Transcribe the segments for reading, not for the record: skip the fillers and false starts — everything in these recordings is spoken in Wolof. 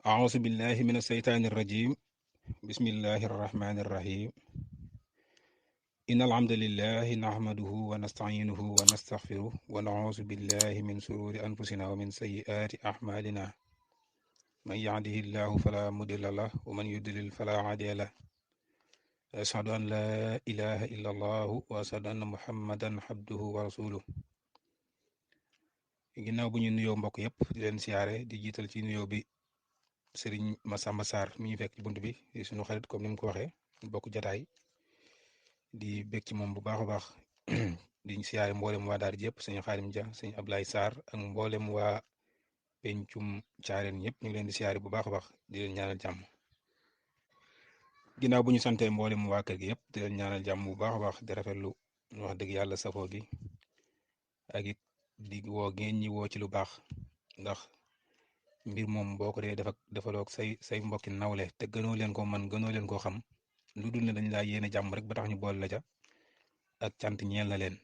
أعوذ بالله من الشيطان الرجيم بسم الله الرحمن الرحيم إن الحمد لله نحمده ونستعينه ونستغفره ونعوذ بالله من شرور أنفسنا ومن سيئات أعمالنا من يهده الله فلا مضل له ومن يضلل فلا هادي له أشهد أن لا إله إلا الله وأشهد أن محمدا عبده ورسوله ginnaaw bu ñu nuyoo mbokk yëpp di leen siyaare di jiital ci nuyoo bi Serigne Massamba Sarr mi ñu fekk ci bunt bi di suñu xarit comme ni mu ko waxee bokk jataay di bég ci moom bu baax a baax di siyaare mboolem waa daara ji yëpp sëñ Xaadim Dia sëñ Ablaye Sarr ak mboolem waa pencum caareen ñëpp ñu ngi leen di siyaare bu baax a baax di leen ñaanal jàmm ginnaaw bu ñu santee mboolem waa kër gi yëpp di leen ñaanal jàmm bu baax a baax di rafetlu wax dëgg yàlla safoo gi ak it di woo ngeen ñi woo ci lu baax ndax mbir moom boo ko dee defaloog say mbokki nawle te gënoo leen ko man gënoo leen koo xam lu dul ne dañ laa yéene jàmm rek ba tax ñu boole la ca ak cant ñeel na leen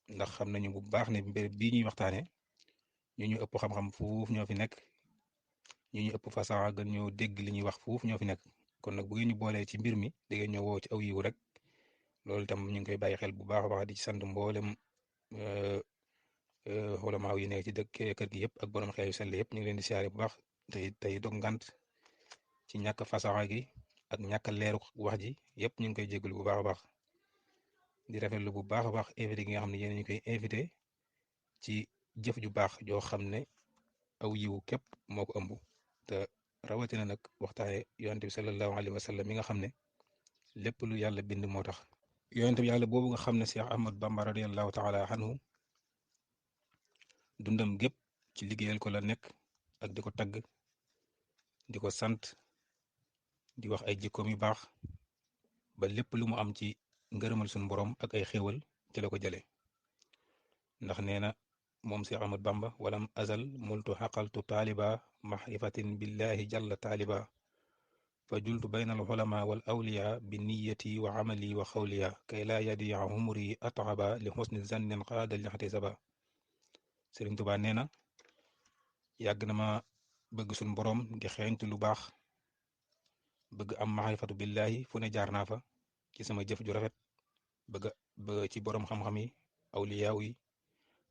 ndax xam nañu bu baax ne mbir bii ñuy waxtaane ñu ëpp xam-xam fuuf ñoo fi nekk ñu ëpp fasaxa gën ñoo dégg li ñuy wax fuuf ñoo fi nekk kon nag bu ngeen ñu boolee ci mbir mi da ngeen ñoo woo ci aw yiwu rek loolu itam ñu ngi koy bàyyi xel bu baax a baax di ci sant mboolem xolamaaw yi nekk ci dëkk kër gi yëpp ak borom xel yu sell yëpp ñu ngi leen di siyaare bu baax tey dog ngant ci ñàkk fasaxa gi ak ñàkk leeru wax ji yëpp ñu ngi koy jégalu bu baax a baax di rafetlu bu baax a baax invité gi nga xam ne yéen ñu koy invité ci jëf ju baax joo xam ne aw yiwu képp moo ko ëmb te rawatina nag waxtaane yonent bi sallallahu alayhi wa sallam mi nga xam ne lépp lu yàlla bind moo tax yonent bi yàlla boobu nga xam ne Cheikh Ahmad Bamba radiyallahu taala anhu dundam gépp ci liggéeyal ko la nekk ak di ko tagg di ko sant di wax ay jikkoom yu baax ba lépp lu mu am ci ngërëmal suñu borom ak ay xéewal ci la ko jële ndax nee na moom Cheikh Ahmad Bamba walam azal multu xaqaltu taaliba mahrifatin billahi jalla taaliba fa jultu bayna al ulama wal awliya bi niyati wa amali wa xawliya kay laa yadia humri ataba li xusni zannin qaada li xtisaba Sëriñ Tuubaa nee na yàgg na ma bëgg suñ borom di xeeñtu lu baax bëgg am maarifatu billahi fu ne jaar naa fa ci sama jëf ju rafet bëgg ci borom xam-xam yi awliyaaw yi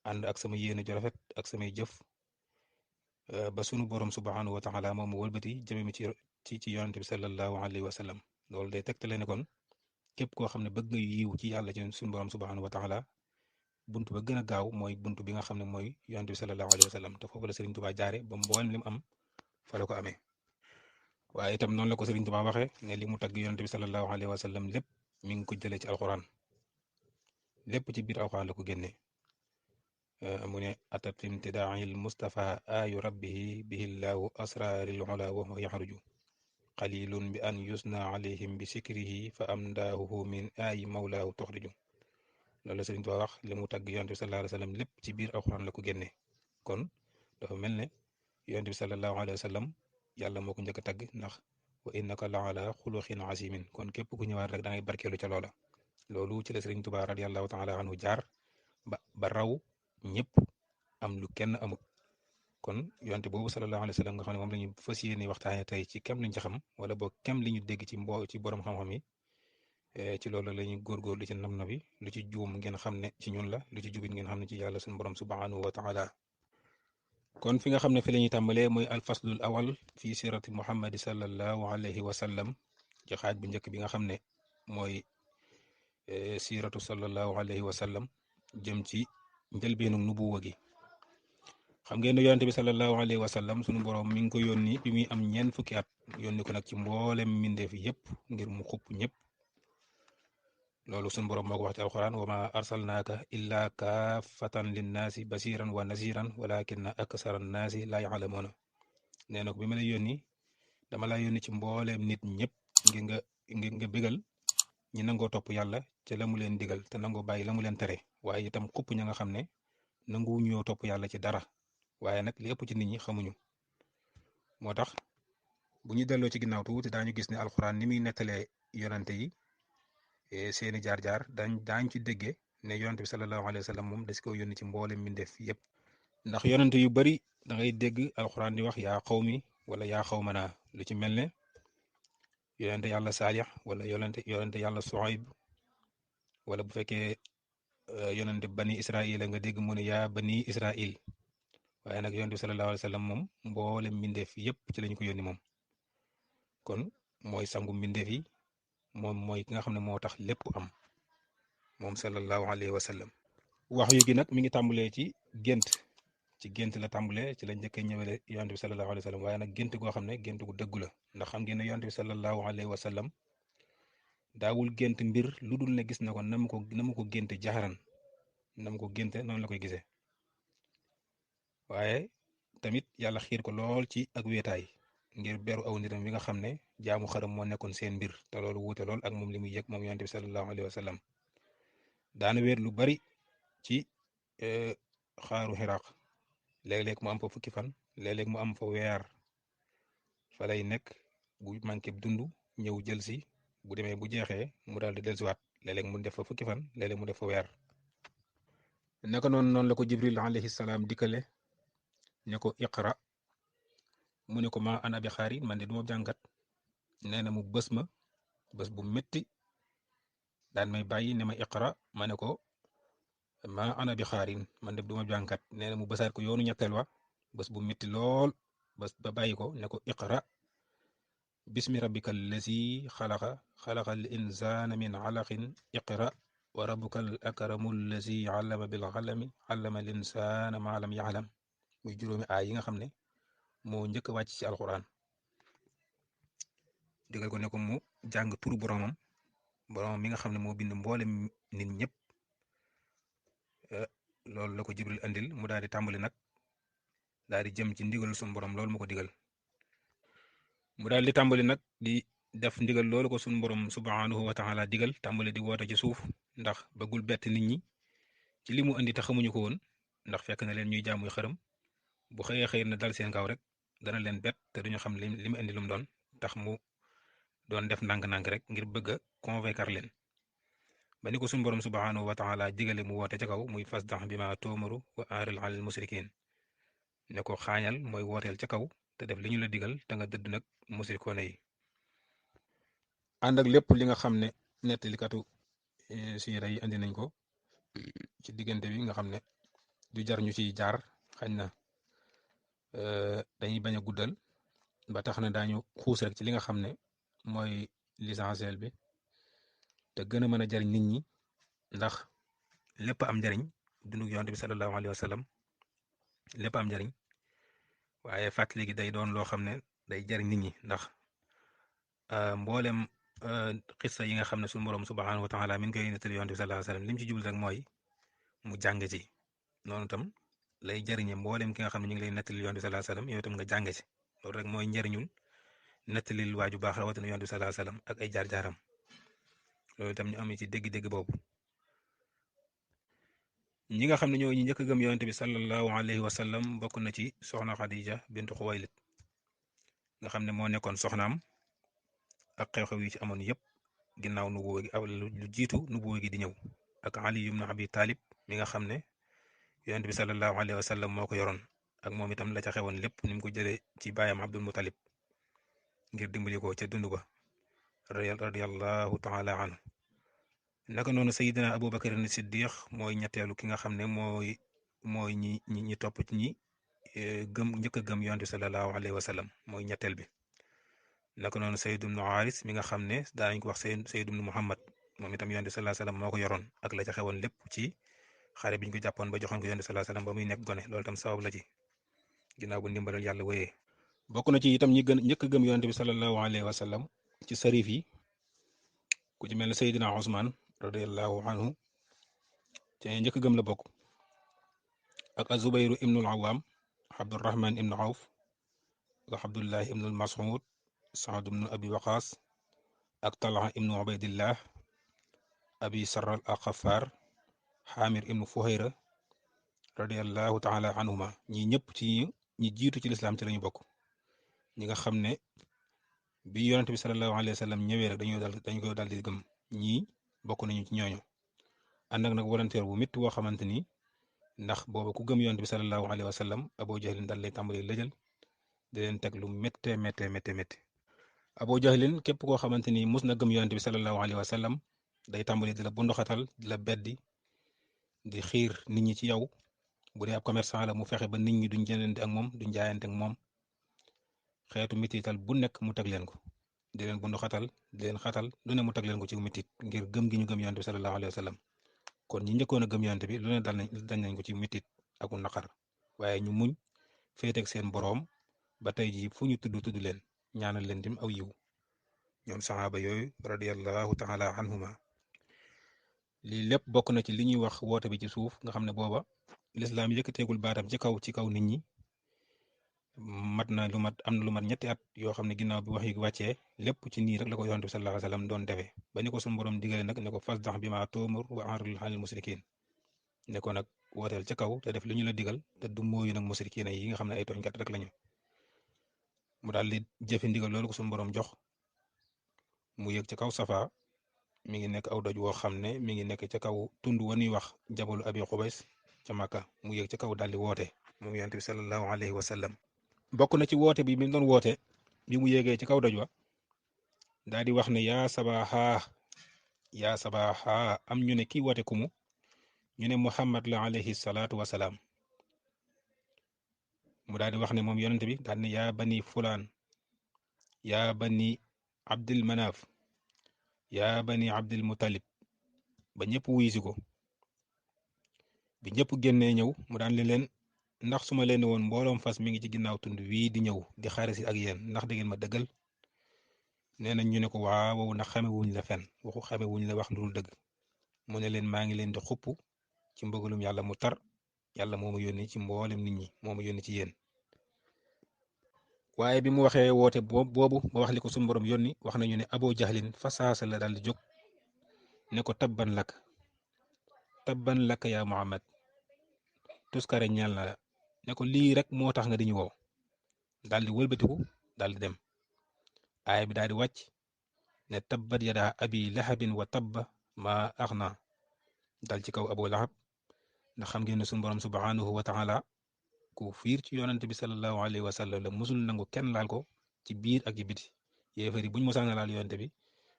ànd ak sama yéene ju rafet ak samay jëf ba sunu borom subhanahu wa taala moom mu wëlbati jëme mi ci yonante bi sallallahu alayhi wa sallam loolu day tegtale ne kon képp koo xam ne bëgg nga yiw ci yàlla ci sunu borom subhanahu wa taala bunt ba gën a gaaw mooy bunt bi nga xam ne mooy yonante bi sallallahu alayhi wa sallam te foofu la Sëriñ Tuubaa jaare ba mboolem li mu am fa la ko amee waaye itam noonu la ko Sëriñ Tuubaa waxee ne li mu tagg yonante bi sallallahu alayhi wa sallam lépp mi ngi ko jëlee ci alxuraan lépp ci biir alxuraan la ko génnee mu ne atat imtidaa'il Mustafa ayu rabbihi bihillahu asraril ula wa huwa yaxruju qalilun bi an yusna alayhim bi sikrihi fa amdaahuhu min ayi mawlaahu tuxriju loolu la Sëriñ Tuubaa wax li mu tagg yonent bi sallallahu alayhi wa sallam lépp ci biir alxuraan la ko génnee kon dafa mel ne yonent bi sallallahu alayhi wa sallam yàlla moo ko njëkk a tagg ndax wa innaka la ala xuluqin asimin kon képp ku ñëwaat rek da ngay barkeelu ca loola loolu ci la Sëriñ Tuubaa radiyallahu taala anhu jaar ba raw ñëpp am lu kenn amut kon yonte boobu sallallahu alayhi wa sallam nga xam ne moom la ñu fas yéene waxtaane tey ci kem liñ ci xam wala boog kem li ñu dégg ci borom xam-xam yi ci loolu la ñuy góorgóorlu ci nam na bi lu ci juum ngeen xam ne ci ñun la lu ci jubit ngeen xam ne ci yàlla suñu borom subhanahu wa taala kon fi nga xam ne fi la ñuy tàmbalee mooy alfaslul awal fi sirati muhammadi sallallahu alayhi wa sallam ci xaaj bu njëkk bi nga xam ne mooy siratu sallallahu alayhi wa sallam jëm ci njëlbeenu nubuwa gi xam ngeen ne yonente bi sallallahu alayhi wa sallam sunu borom mi ngi ko yónni bi muy am ñeent fukki at yónni ko nag ci mboolem mbindeef yëpp ngir mu xupp ñëpp loolu sunu borom moo ko wax ci alquran wa ma arsalnaaka illa kaafatan linnaasi basiran wa nasiran walakinna aksara annaasi laa ya'lamuuna nee na ko bi ma lay yónni dama laa yónni ci mbooleem nit ñëpp ngir nga bégal ñi nangoo topp yàlla ca la mu leen digal te nangoo bàyyi la mu leen tere waaye itam xupp ña nga xam ne nanguwu ñoo topp yàlla ci dara waaye nag li ëpp ci nit ñi xamuñu moo tax bu ñu delloo ci ginnaaw tuuti daañu gis ne alxuraan ni muy nettalee yonante yi seeni jaar-jaar daañ ci déggee ne yonante bi sallallahu alayhi wa sallam moom des ko yónni ci mboolem mbindeef yëpp ndax yonante yu bari da ngay dégg alxuraan di wax yaa xawmi wala yaa xawmanaa lu ci mel ne yonente yàlla Saalix wala yonente yàlla Suayb wala bu fekkee yonente bani Israil nga dégg mu ne yaa bani Israil waaye nag yonente bi sallallahu alayhi wa sallam moom mboolem mbindeef yépp ci lañu ko yónni moom kon mooy sangu mbindeef yi moom mooy ki nga xam ne moo tax lépp am moom sallallahu alayhi wa sallam. wax yu gi nag mi ngi tàmbalee ci gént la tàmbalee ci la njëkkee ñëwale yonent bi sallallahu alayhi wa sallam waaye nag gént goo xam ne gént gu dëggu la ndax xam ngeen ne yonent bi sallallahu alayhi wa sallam daawul gént mbir lu dul ne gis na ko na mu ko génte jaxaran na mu ko génte noonu la koy gisee waaye tamit yàlla xiir ko lool ci ak wéetaay ngir beru aw nitam wi nga xam ne jaamu xaram moo nekkoon seen mbir te loolu wuute lool ak moom li muy yëg moom yonent bi sallallahu alayhi wa sallam daana wéet lu bari ci xaaru xiraq léeg-léeg mu am fa fukki fan léeg-léeg mu am fa weer fa lay nekk bu manqué dund ñëw jël si bu demee bu jeexee mu daal di dellusiwaat léeg-léeg mu def fa fukki fan léeg-léeg mu def fa weer. naka noonu la ko Jibril alayhi salaam dikkale ne ko iqra mu ne ko ma ana bi xaari man de du ma jàngat nee na mu bës ma bës bu métti daan may bàyyi ne ma iqra ma ne ko ma ana bi xaarin man de du ma jàngat nee na mu bësaat ko yoonu ñetteel wa bés bu métti lool bés ba bàyyi ko ne ko iqra bismi rabbika allazi xalaqa al insana min alaqin iqra wa rabbuka al akramu allazi allama bil qalami allama al insana ma lam yaxlam muy juróomi aay yi nga xam ne moo njëkk a wàcc ci alquran digal ko ne ko mu jàng turu boromam mi nga xam ne moo bind mboolem nit ñëpp loolu la ko Jibril andil mu daal di tàmbali nag daal di jëm ci ndigal suñu borom loolu ma ko digal mu daal di tàmbali nag di def ndigal loolu ko suñu borom subhanahu wa taala digal tàmbali di woote ci suuf ndax bëggul bett nit ñi ci li mu andi te xamuñu ko woon ndax fekk na leen ñuy jaamuy xërëm bu xëyee na dal seen kaw rek dana leen bett te duñu xam li mu andi lu mu doon tax mu doon def ndànk-ndànk rek ngir bëgg a convaincre leen ba ni ko suñu borom subhanahu wa taala digale mu woote ca kaw muy fasdax bi ma tuumaru wa aaril alal musrikin ne ko xaañal mooy wooteel ca kaw te def li ñu la digal te nga dëdd nag musrikoone yi ànd ak lépp li nga xam ne nettalikatu siira yi andi nañ ko ci diggante bi nga xam ne du jar ñu ciy jaar xañ na dañuy bañ a guddal ba tax na daañu xuus rek ci li nga xam ne mooy l'essentiel bi te gën a mën a jariñ nit ñi ndax lépp am njariñ dundu yonent bi sallallahu alayhi wa sallam lépp am njariñ waaye fàttali gi day doon loo xam ne day jariñ nit ñi ndax mboolem xissa yi nga xam ne suñu borom subhanahu wa taala mi ngi koy nettali yonent bi sallallahu alayhi wa sallam lim ci jublu rek mooy mu jàng ci noonu tam lay jariñe mboolem ki nga xam ne ñu ngi lay nettali yonent bi sallallahu alayhi wa sallam yow itam nga jàng ci loolu rek mooy njariñul nettalil waaju baax rawatina yonent bi sallallahu alayhi wa sallam ak ay jaar-jaaram loolu itam ñu am ci dégg-dégg boobu ñi nga xam ne ñoo ñu njëkk a gëm yonent bi sallallahu alayhi wa sallam bokk na ci soxna Khadija bintu Xuwaylid nga xam ne moo nekkoon soxnaam ak xew-xew yi ci amoon yëpp ginnaaw nubuwa gi aw lu jiitu nubuwa gi di ñëw ak Ali ibn Abi Talib mi nga xam ne yonent bi sallallahu alayhi wa sallam moo ko yoroon ak moom itam la ca xewoon lépp ni mu ko jëlee ci baayam Abdul Muttalib ngir dimbali ko ca dund ba radiyallahu taala anhu naka noonu Seydina Aboubacar ni Siddiq mooy ñetteelu ki nga xam ne mooy ñi topp ci ñi njëkk a gëm yonent bi sallallahu alayhi wa sallam mooy ñetteel bi naka noonu Sayd ibnu Haris mi nga xam ne daanañ ko wax Sayd ibnu Muhammad moom itam yonent bi sallallahu alayhi wa sallam moo ko yoroon ak la ca xewoon lépp ci xare bi ñu ko jàppoon ba joxoon ko yonent bi sallallahu alayhi wa sallam ba muy nekk gone loolu tam sabab la ci ginnaaw bu ndimbalal yàlla wéyee bokk na ci itam ñi njëkk a gëm yonent bi sallallahu alayhi wa sallam ci sarif yi ku ci mel ne Seydina Ousmane radiyallahu anhu te njëkk gëm la bokk ak azubayru ibnul awam abdurrahman ibnu awf ak abdullahi ibnul mas'ud saad ibnu abi waqas ak talha ibnu ubaydillah abi sarral al xafaar xaamir ibnu fuhayra radiyallahu taala anhuma ñi ñëpp ci ñi jiitu ci lislaam ci lañu bokk ñi nga xam ne bi yonent bi sallallahu alayhi wa sallam ñëwee rek dañ koy dal di gëm ñii bokk nañu ci ñooñu ànd ak nag volontaire bu métti woo xamante ni ndax booba ku gëm yonent bi sallallahu alayhi wa sallam Abu Jahlin dal lay tàmbali lëjal di leen teg lu méttee méttee méttee métti. Abu Jahlin képp koo xamante ni mus na gëm yonent bi sallallahu alayhi wa sallam day tàmbali di la bunduxatal di la beddi di xiir nit ñi ci yow. bu dee ab commerçant la mu fexe ba nit ñi duñ jëndante ak moom duñ jaayante ak moom xeetu mitital bu nekk mu teg leen ko di leen bunduxatal di leen xatal lu ne mu teg leen ko ci mitit ngir gëm gi ñu gëm yonent bi sallallahu alayhi wa sallam. kon ñi njëkkoon a gëm yonent bi lu ne dañ nañ ko ci mitit ak naqar waaye ñu muñ féeteeg seen boroom ba tey jii fu ñu tudd leen ñaanal leen tim aw yiw ñoom saxaaba yooyu radiyallahu taala anhuma. lii lépp bokk na ci li ñuy wax woote bi ci suuf nga xam ne booba lislaam yëkkateegul baatam ci kaw nit ñi am na lu mat ñetti at yoo xam ne ginnaaw bi wax yi wàccee lépp ci nii rek la ko yonent bi sallallahu alayhi wa sallam doon defee ba ni ko suñu borom digale nag ne ko fasdax bi maa tu'mar wa a'rid anil musrikiin ne ko nag wooteel ca kaw te def li ñu la digal te du mooyu nag musrikiin yi nga xam ne ay tooñkat rek lañu. mu daal di jëfe ndigal loolu ko suñu borom jox mu yëg ca kaw safa mi ngi nekk aw doj woo xam ne mi ngi nekk ca kaw tund wa ñuy wax jabalu abi xubays ca Makka mu yëg ca kaw daal di woote moom yonent bi sallallahu alayhi wa sallam. bokk na ci woote bi mu doon woote bi mu yéegee ci kaw doj wa daal di wax ne yaa sabaaxaa am ñu ne kii woote kumu ñu ne Muhammad la alayhi salaatu wa salaam. mu daal di wax ne moom yonent bi daal ne yaa bani fulaan yaa bani Abdul Manaaf yaa bani Abdul Muttalib ba ñëpp wuyisi ko bi ñëpp génnee ñëw mu daan leen ndax su ma leen woon mbooloom fas mi ngi ci ginnaaw tund wii di ñëw di xaare si ak yéen ndax da ngeen ma dëggal nee nañ ñu ne ko waaw ndax xame wuñ la fen waxu xame wuñ la wax lu dul dëgg mu ne leen maa ngi leen di xupp ci mbëgalum yàlla mu tar yàlla moo ma yónni ci mboolem nit ñi moo ma yónni ci yéen. waaye bi mu waxee woote boobu ba wax li ko suñu borom yónni wax nañu ne Abu Jahlin fa saasa la daal di jóg ne ko tabban lakk yaa Muhammad tuskare ñeel na la ne ko lii rek moo tax nga di ñu woo daal di wëlbatiku daal di dem. aaya bi daal di wàcc ne tabbat yadaa abi lahabin wa tabba ma axna dal ci kaw Abu Lahab ndax xam ngeen ne suñu borom subhanahu wa taala ku fiir ci yonante bi sallallahu alayhi wa sallam la musul nangu kenn laal ko ci biir ak ci biti yéefar yi buñ mosaan a laal yonante bi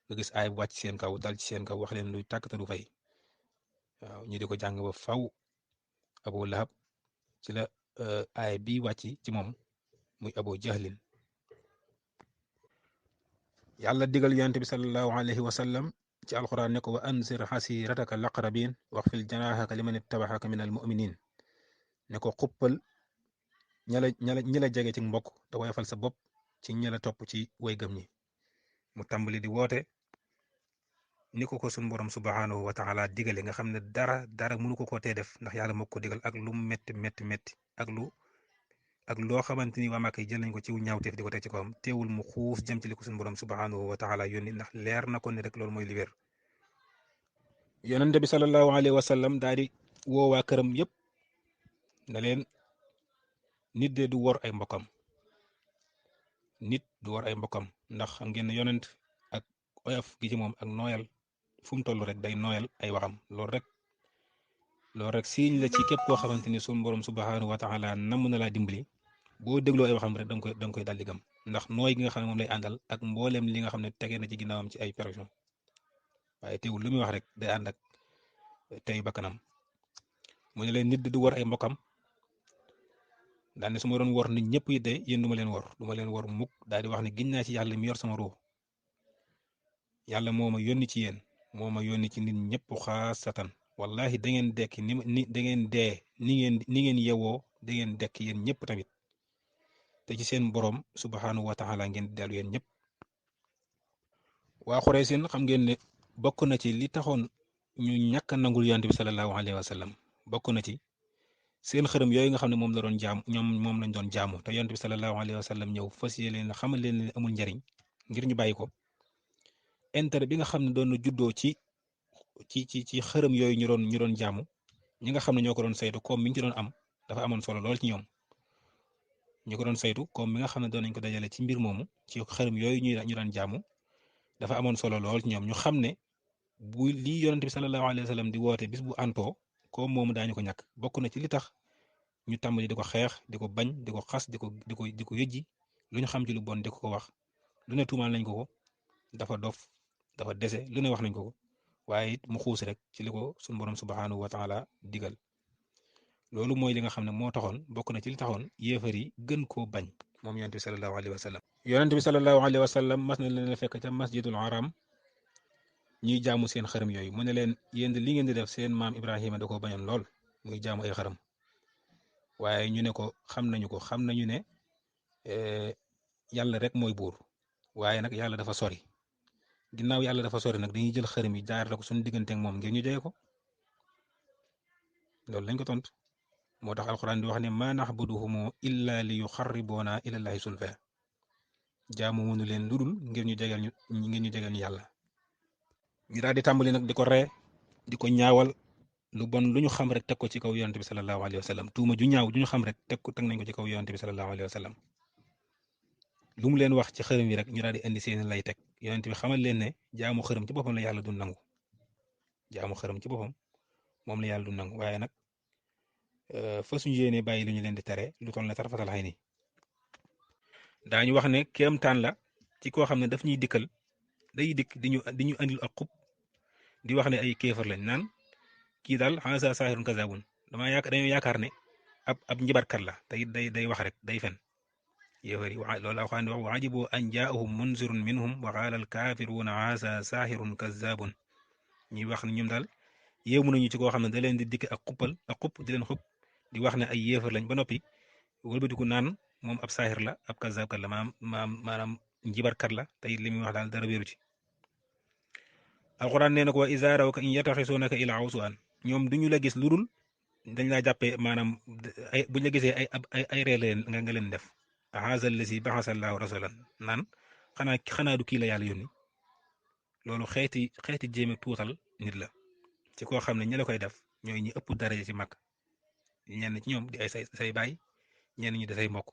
nga gis aaya bu wàcc seen kaw dal ci seen kaw wax leen luy tàkk te du fay waaw ñu di ko jàng ba faw Abu Lahab ci la aaya bi wàcc ci moom muy Abu Jahlin. yàlla digal yonent bi sallallahu alayhi wa sallam ci alquran ne ko wa anzir xasirataka laqrabin wax fil janaahaka liman ittabaxaka min al muminin ne ko xuppal ñi la jege ci mbokk te woyofal sa bopp ci ñi la topp ci way gëm ñi. mu tàmbali di woote ni ko suñu borom subhanahu wa taala digale nga xam ne dara mënu ko tee def ndax yàlla moo ko digal ak lu metti metti metti ak loo xamante ni waa Màkka yi jël nañ ko ci ñaawteef di ko teg ci kawam teewul mu xuus jëm ci li ko suñu borom subhanahu wa taala yónni ndax leer na ko ne rek loolu mooy li wér. yonente bi sallallahu alayhi wa sallam daal di woo waa këram yëpp na leen nit de du wor ay mbokkam ndax xam ngeen ne yonent ak oyof gi ci moom ak nooyal fu mu toll rek day nooyal ay waxam loolu rek siiñ la ci képp koo xamante ni suñu borom subhanahu wa taala namm na laa dimbali. boo dégloo ay waxam rek da nga koy daal di gëm ndax nooy gi nga xam ne moom lay àndal ak mbooleem li nga xam ne tege na ci ginnaawam ci ay pression waaye teewul lu muy wax rek day ànd ak tey bakkanam mu ne leen nit du war ay mbokkam daal ne su ma doon wor nit ñëpp it de yéen du ma leen wor mukk daal di wax ne giñ naa ci yàlla mi yor sama ruux yàlla moo ma yónni ci yéen moo ma yónni ci nit ñëpp xaasatan wallahi da ngeen dekk ni da ngeen dee ni ngeen yewoo da ngeen dekk yéen ñëpp tamit. te ci seen borom subhanahu wa taala ngeen di dellu yéen ñëpp. waa Xuraysin xam ngeen ne bokk na ci li taxoon ñu ñàkk a nangul yonent bi sallallahu alayhi wa sallam bokk na ci seen xërëm yooyu nga xam ne moom la doon jaam moom lañ doon jaamu te yonent bi sallallahu alayhi wa sallam ñëw fas yéene xamal leen ne amul njariñ ngir ñu bàyyi ko. intérêt bi nga xam ne doon na juddoo ci xërëm yooyu ñu doon jaamu ñi nga xam ne ñoo ko doon saytu comme mi ñu ci doon am dafa amoon solo lool ci ñoom. ñu ko doon saytu comme mi nga xam ne doon nañ ko dajale ci mbir moomu ci xërëm yooyu ñu daan jaamu dafa amoon solo lool ci ñoom ñu xam ne bu lii yonent bi sallallahu alayhi wa sallam di woote bis bu antoo comme moomu daañu ko ñàkk bokk na ci li tax ñu tàmbali di ko xeex di ko bañ di ko xas di ko yëjji lu ñu xam ci lu bon di ko wax lu ne tuumaal nañ ko dafa dof dafa dese lu ne wax nañ ko waaye it mu xuus rek ci li ko suñu borom subhanahu wa taala digal loolu mooy li nga xam ne moo taxoon bokk na ci li taxoon yéefar yi gën koo bañ moom yonent bi sallallahu alayhi wa sallam. yonent bi sallallahu alayhi wa sallam mas na leen fekk ca masjidul haram ñuy jaamu seen xërëm yooyu mu ne leen yéen li ngeen di def seen maam Ibrahima da koo bañoon lool muy jaamu ay xërëm waaye ñu ne ko xam nañu ne yàlla rek mooy buur waaye nag yàlla dafa sori ginnaaw yàlla dafa sori nag dañuy jël xërëm yi jaar la ko suñu diggante ak moom ngir ñu jege ko loolu lañ ko tontu moo tax alquran di wax ne ma naxbuduhumu illa li yuxarriboona ilallahi sulfa jaamu mënu leen ludul ngir ñu jegeel ñu yàlla ñu daal di tàmbali nag di ko ree di ko ñaawal lu bon lu ñu xam rek teg ko ci kaw yonent bi sallallahu alayhi wa sallam tuuma ju ñaaw ju ñu xam rek teg nañ ko ci kaw yonent bi sallallahu alayhi wa sallam lu mu leen wax ci xërëm yi rek ñu daal di indi seen lay teg yonent bi xamal leen ne jaamu xërëm ci boppam la yàlla du nangu jaamu xërëm ci boppam moom la yàlla du nangu waaye nag fa suñu yéenee bàyyi lu ñu leen di tere lu toll na tarfatal xay ni daañu wax ne kéemtaan la ci koo xam ne daf ñuy dikkal day dikk di ñu andil ak xub di wax ne ay kéefar lañ naan kii daal xanaa saahirun kazaabun dañoo yaakaar ne ab njibarkat la te it day wax rek day fen yéefar yi loolu Alxuraan di wax wa ajibu an jaahum munzirun minhum wa qaala al kaafiruuna haazaa saahirun kazaabun ñuy wax ne ñoom daal yéemu nañu ci koo xam ne da leen di dikk ak xub di leen xub di wax ne ay yéefar lañ ba noppi wëlbatiku naan moom ab saahir la ab kazaabkat la maanaam njibarkat la te it li muy wax daal dara wéeru ci alxuraan nee na ko wa izaa rawka in yattaxisuunaka illaa huzwan ñoom duñu la gis lu dul dañ laa jàppee maanaam buñ la gisee ay ree nga leen def haazaa llazii ba'asa llaahu rasuulan naan xanaa du kii la yàlla yónni loolu xeeti jéem a tuutal nit la ci koo xam ne ñi la koy def ñooy ñi ëpp daraja ci mag ñenn ci ñoom di ay say baay ñenn ñi di say mbokk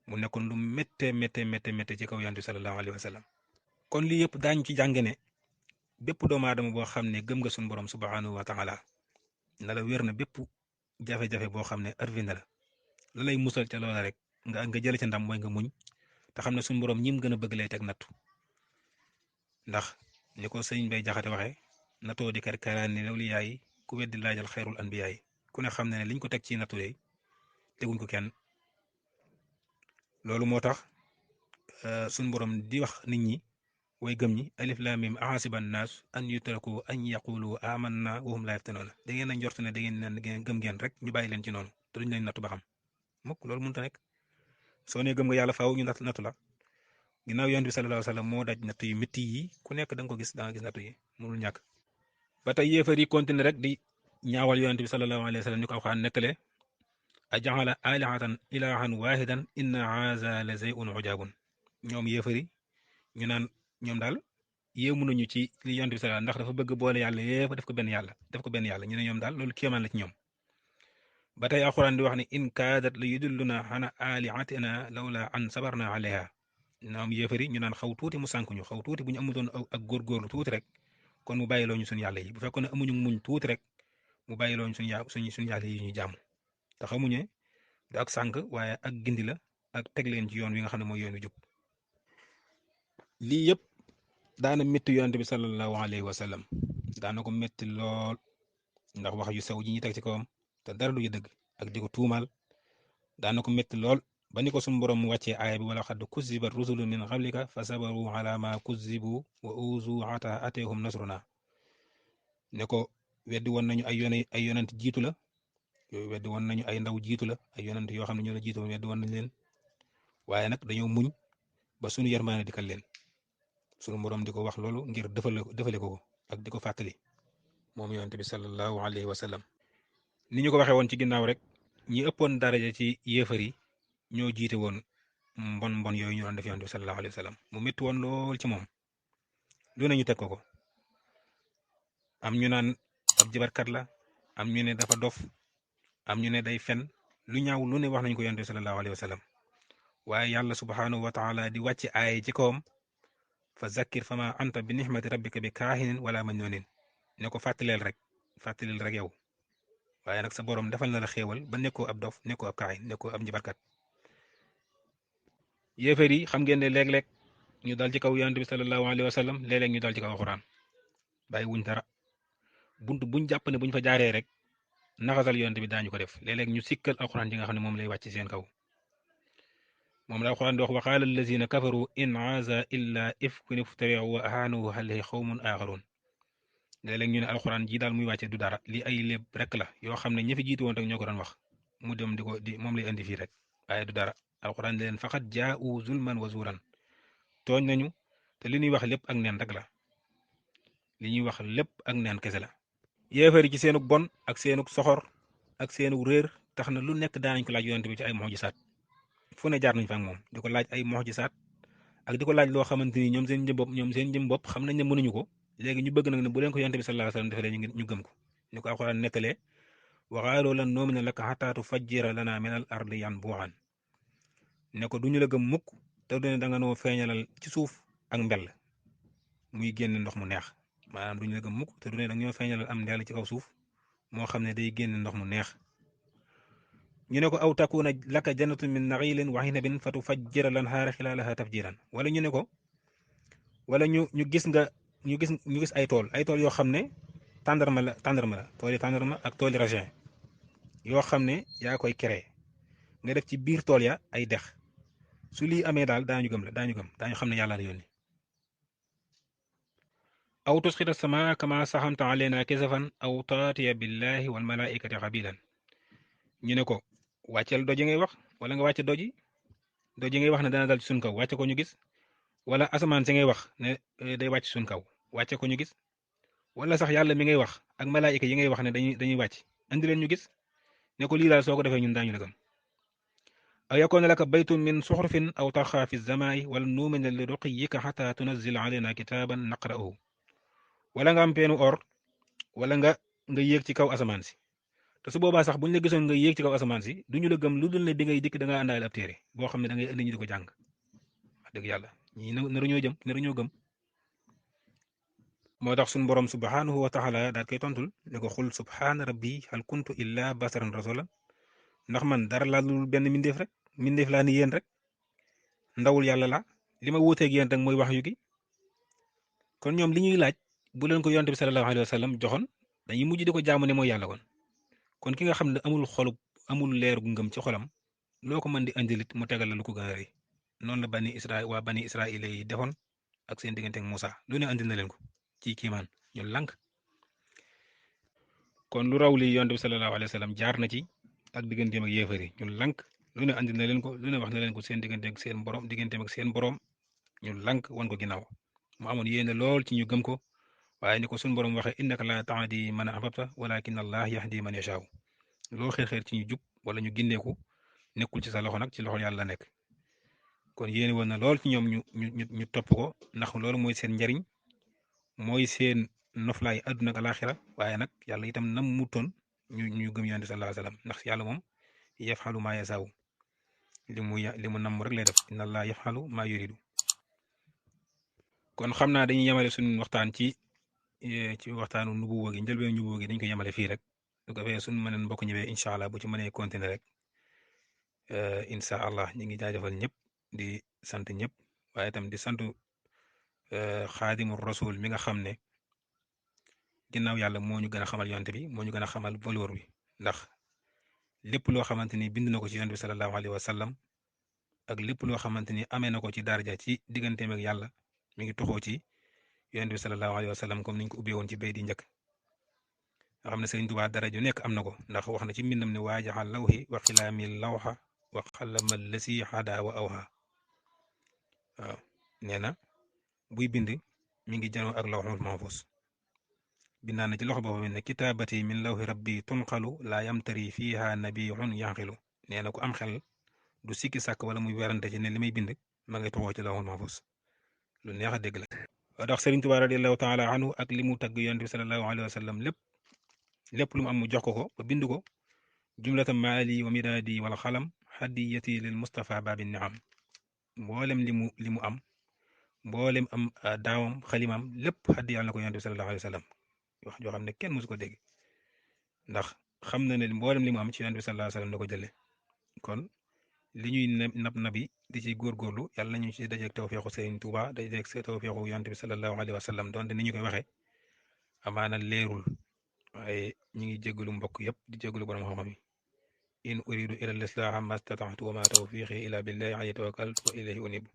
mu nekkoon lu méttee ci kaw yonent bi sallallahu alayhi wa sallam kon lii yëpp daañu ci jàng ne bépp doomu aadama boo xam ne gëm nga suñu borom subhanahu wa taala na la wér na bépp jafe-jafe boo xam ne arvi na la lay musal ca loola rek nga jële ca ndam mooy nga muñ te xam ne suñu borom ñim gën a bëgg lay teg nattu ndax ni ko sëñ Bay Jaxate waxee natoo di karkaraan ni lawli yaay ku weddi laajal xayrul anbiyaay ku ne xam ne liñ ko teg ci nattu yi teguñ ko kenn loolu moo tax suñu borom di wax nit ñi way gëm ñi alif laam miim ahasiba nnaas an yutraku an yaqulu amanna wa hum laa yaftanuuna da ngeen a njort ne da ngeen gëm ngeen rek ñu bàyyi leen ci noonu te duñ leen nattu ba xam mukk loolu mënut a nekk soo nee gëm nga yàlla faaw ñu nattu la ginnaaw yonent bi sallallahu alayhi wa sallam moo daj nattu yu métti yi ku nekk da nga ko gis da nga gis nattu yi mënul ñàkk ba tey yéefar yi continué rek di ñaawal yonent bi sallallahu alayhi wa sallam ñu ko Alxuraan nekkale ajaala alihatan ilahan wahidan inna haza la zay'un ujaabun ñoom yéefar yi ñu naan ñoom daal yéemu nañu ci li yonent bi sallallahu ndax dafa bëgg boole yàlla yépp def ko benn yàlla ñu ne ñoom daal loolu kéemaan la ci ñoom ba tey alxuraan di wax ne in kaadat la yudulluna xana alihatina lawla an sabarna alayha ñoom yéefari ñu naan xaw tuuti mu sànk ñu xaw tuuti bu ñu amutoon ak góorgóorlu tuuti rek kon mu bàyyiloo ñu suñu yàlla yi bu fekkoon ne amuñu muñ tuuti rek mu bàyyiloo ñu suñu yàlla yi ñuy jàmm te xamuñe du ak sànk waaye ak gindi la ak teg leen ci yoon wi nga xam ne mooy yoon wi jub lii yëpp daana métti yonent bi sallallahu alayhi wa sallam daana ko métti lool ndax wax yu sew ji ñuy teg ci kawam te dara du dëgg ak di ko tuumaal daana ko métti lool ba ni ko suñu borom wàccee aaya bi wala xadd kuzibat rusulu min qablika fa sabaru ala ma kuzibu wa uzu ata atehum nasruna ne ko weddi woon nañu ay yonent jiitu la yooyu weddi woon nañu ay ndaw jiitu la ay yonent yoo xam ne ñoo la jiitu weddi woon nañ leen waaye nag dañoo muñ ba suñu yërmaane dikkal leen sunu borom di ko wax loolu ngir defale ko ak di ko fàttali moom yonent bi sallallahu alayhi wa sallam ni ñu ko waxee woon ci ginnaaw rek ñi ëppoon daraja ci yéefar yi ñoo jiite woon mbon yooyu ñu doon def yonent bi sallallahu alayhi wa sallam mu métti woon lool ci moom lu ne ñu teg ko am ñu naan ab jibarkat la am ñu ne dafa dof am ñu ne day fen lu ñaaw lu ne wax nañ ko yonent bi sallallahu alayhi wa sallam waaye yàlla subhanahu wa taala di wàcc aay ci kawam fa zakkir fama anta bi nixmati rabbika bi kaahinin wala majnuunin ne ko fàttaleel rek yow waaye nag sa borom defal na la xéewal ba nekkoo ab dof nekkoo ab kaahin nekkoo ab njibarkat yéefar yi xam ngeen ne léeg-léeg ñu dal ci kaw yonent bi sallallahu alayhi wa sallam léeg-léeg ñu dal ci kaw alxuraan bàyyi wuñ dara bunt buñ jàpp ne buñ fa jaaree rek naxasal yonent bi daañu ko def léeg-léeg ñu sikkal alxuraan ji nga xam ne moom lay wàcc seen kaw moom la alxuraan di wax wa qaala allazina kafaru in haza illa ifkun iftariu wa ahaanuhu alayhi xawmun aaxaruun léeg-léeg ñu ne alxuraan ji daal muy wàcce du dara lii ay léeb rek la yoo xam ne ña fi jiitu woon rek ñoo ko doon wax mu dem di moom lay indi fii rek waaye du dara alxuraan di leen faqat jaa'u zulman wa zuuran tooñ nañu te li ñuy wax lépp ak neen rek la li ñuy wax lépp ak neen kese la. yéefari ci seenug bon ak seenug soxor ak seenug réer tax na lu nekk daanañ ko laaj yonent bi ci ay mu'jisaat fu ne jaar nañ fa ak moom di ko laaj ay mu'jisaat ak di ko laaj loo xamante ni ñoom seen jëm bopp xam nañ ne mënuñu ko léegi ñu bëgg nag ne bu leen ko yonent bi sallallahu alayhi wasallam defalee ñu gëm ko ñu ko alxuraan nettalee wa qaaluu lan nu'mina laka hattaa tufajjira lanaa minal ardi yanbuu'an ne ko duñu la gëm mukk te du ne da nga noo feeñalal ci suuf ak mbell muy génn ndox mu neex maanaam duñu la gëm mukk te du ne da nga ñoo feeñalal am ndell ci kaw suuf moo xam ne day génn ndox mu neex ñu ne ko aw takuna laka jannatu min naxiilin wa inabin fa tufajjira al-anhaara xilaalaha tafjiran wala ñu ne ko wala ñu gis ay tool yoo xam ne tàndarma la tooli tàndarma ak tooli raisin yoo xam ne yaa koy créé nga def ci biir tool ya ay dex su lii amee daal daañu gëm daañu xam ne yàlla la yónni aw tusqita samaa kama saxamta aleyna kisafan aw taatiya billahi wal malaikati xabilan ñu ne ko wàcceel doj ngay wax wala nga wàcce doj ngay wax ne dana dal ci suñ kaw wàcce ko ñu gis wala asamaan si ngay wax ne day wàcc suñ kaw wàcce ko ñu gis wala sax yàlla mi ngay wax ak malaayika yi ngay wax ne dañuy wàcc andi leen ñu gis ne ko lii daal soo ko defee ñun daañu la gëm aw yakoona laka baytun min suxrufin aw tarxaa fi zamaay wala nuumina li ruqiyika xata tunazil alayna kitaaban naqra'uhu wala nga am peenu or wala nga yéeg ci kaw asamaan si te su boobaa sax buñ la gisoon nga yéeg ci kaw asamaan si duñu la gëm lu dul ne bi ngay dikk da ngaa àndaale ab téere boo xam ne da ngay indi ñu di ko jàng wax dëgg yàlla ñii naruñoo gëm moo tax suñu borom subhanahu wa taala daal koy tontul ne ko xul subhaana rabbi hal kuntu illa basaran rasulan ndax man dara laa lul benn mindeef laa ni yéen rek ndawul yàlla la li ma wuuteeg yéen rek mooy wax yu gi kon ñoom li ñuy laaj bu leen ko yonte bi sallallahu alayhi wa sallam joxoon dañuy mujj di ko jaamu ne mooy yàlla kon ki nga xam ne amul leeru ngëm ci xolam loo ko mën di andilit mu tegal la lu ko gën a rëy noonu la bani Israël yi defoon ak seen diggante ak Moussa lu ne andil na leen ko ci kiimaan ñu lànk kon lu raw li yonte bi sallallahu alayhi wa sallam jaar na ci ak digganteem ak yéefar yi ñu lànk lu ne andil na leen ko lu ne wax na leen ko seen digganteem ak seen borom ñu lànk wan ko ginnaaw mu amoon yéene lool ci ñu gëm ko waaye ni ko suñu borom waxee innaka laa tahdi man ahbabta walakin allah yahdi man yashaa loo xeer ci ñu jub wala ñu gindeeku nekkul ci sa loxo nag ci loxo yàlla nekk kon yéene woon na lool ci ñoom ñu topp ko ndax loolu mooy seen njariñ mooy seen noflaay àdduna ak alaaxira waaye nag yàlla itam nam mu toon ñu gëm yonent bi sallallahu alayhi wa sallam ndax yàlla moom yafxalu maa yasaaw li mu namm rek lay def inna allah yafxalu maa yuridu kon xam naa dañuy yemale suñu waxtaan ci waxtaanu nubuwwa gi njëlbeen nubuwwa gi dañ ko yemale fii rek su ko defee suñu mëneen mbokk ñëwee incha allah bu ci mënee continuer rek incha allah ñu ngi jaajëfal ñëpp di sant ñëpp waaye itam di sant xaadimu rasul mi nga xam ne ginnaaw yàlla moo ñu gën a xamal yonent bi moo ñu gën a xamal valeur bi ndax lépp loo xamante ni bind na ko ci yonent bi sallallahu alayhi wa sallam ak lépp loo xamante ni amee na ko ci daraja ci digganteem ak yàlla mi ngi toxoo ci yonent bi sallallahu alayhi wa sallam comme niñ ko ubbee woon ci bay di njëkk nga xam ne Sëriñ Tuubaa dara ju nekk am na ko ndax wax na ci mbindam ne waajaxal lawhi wa xilaami lawxa wa xalama lasi xada wa awha waaw nee na buy bind mi ngi janoo ak lawxul mahfuz bindaa na ci loxo boobu ne kitaabati min lawhi rabbi tunqalu laa yamtari fiiha nabiyun yanqilu nee na ku am xel du sikki sàkk wala muy werante ci ne li may bind ma ngay toxoo ci lawxul mahfuz lu neex a dégg la ndax Sëriñ Tuubaa radiallahu taala anhu ak li mu tagg yonent bi sallallahu alayhi wa sallam lépp lu mu am mu jox ko ba bind ko jumlata maali wa midaadi wal xalam hadiyati lil Mustafa babi niam mboolem li mu am mboolem am daawam xalimaam lépp xaddi yàlla na ko yonent bi sallallahu alayhi wa sallam wax joo xam ne kenn mësu ko dégg ndax xam na ne mboolem li mu am ci yonent bi sallallahu alayhi wa sallam da ko jëlee kon li ñuy nab nabi di ci góorgóorlu yàlla nañu ci dajeeg tawféexu Sëriñ Tuuba dajeeg tawféexu yonent bi sallallahu alayhi wa sallam donte ni ñu koy waxee amaana leerul waaye ñu ngi jégalu mbokk yëpp di jégalu borom xam-xam yi in uridu ila al islaha ma stataxtu wa ma tawfiqi ila billahi alayhi tawakkaltu wa ilayhi unib